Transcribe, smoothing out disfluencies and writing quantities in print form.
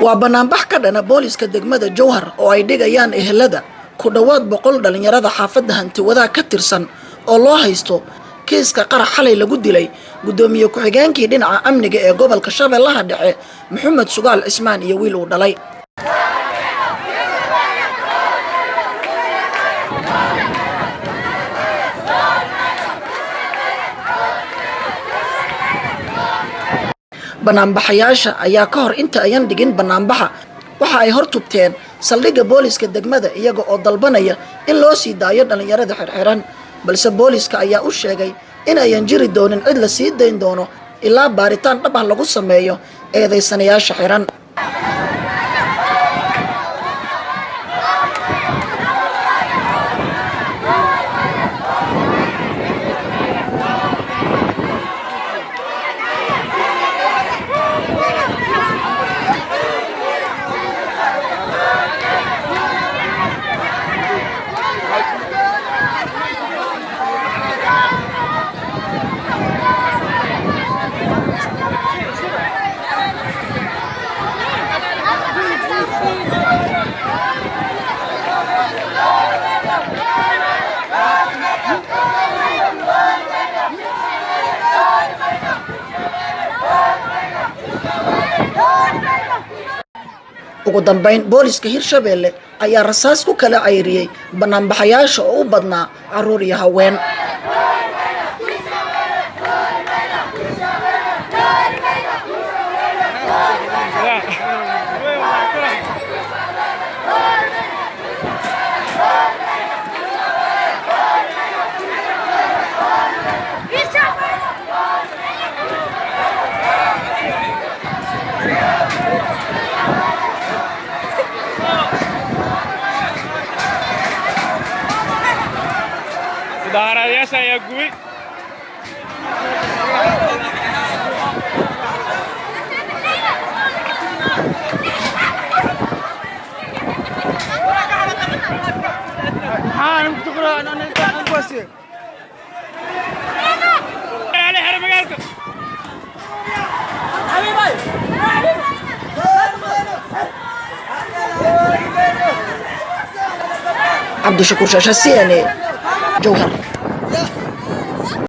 Waa banaanbax ka dhana booliska degmada Jowhar oo ay dhigayaan ehelada ku dhowaad 100 dhalinyarada xaafadda Hantiwadaag ka tirsan oo loo haysto kiiska qarax xalay lagu dilay guddoomiye ku-xigeenkii dhinaca amniga ee gobolka Shabeellaha Dhexe, Maxamed Sugaal Cismaan, iyo wiil uu dhalay. Banaanbaxayaasha ayaa ka hor inta ayan dhigin banaanbaxa waxa ay hor tubteen saldhigga booliska degmada, iyaga oo dalbanaya in loo sii daayo dhallinyarada xirxiran, balse booliska ayaa u sheegay in ayan jiri doonin cid la sii dayn doono ilaa baaritaan dhab ah lagu sameeyo eedaysanayaasha xiran. Ugu dambayn, booliska Hirshabeelle ayaa rasaas ku kala cayriyey banaanbaxayaasha oo u badnaa carruur iyo haween. Mudaaharaadayaasha ayaa gubay. Ala xero magaalka. Cabdishakuur Shaasha, CNA, Jowhar.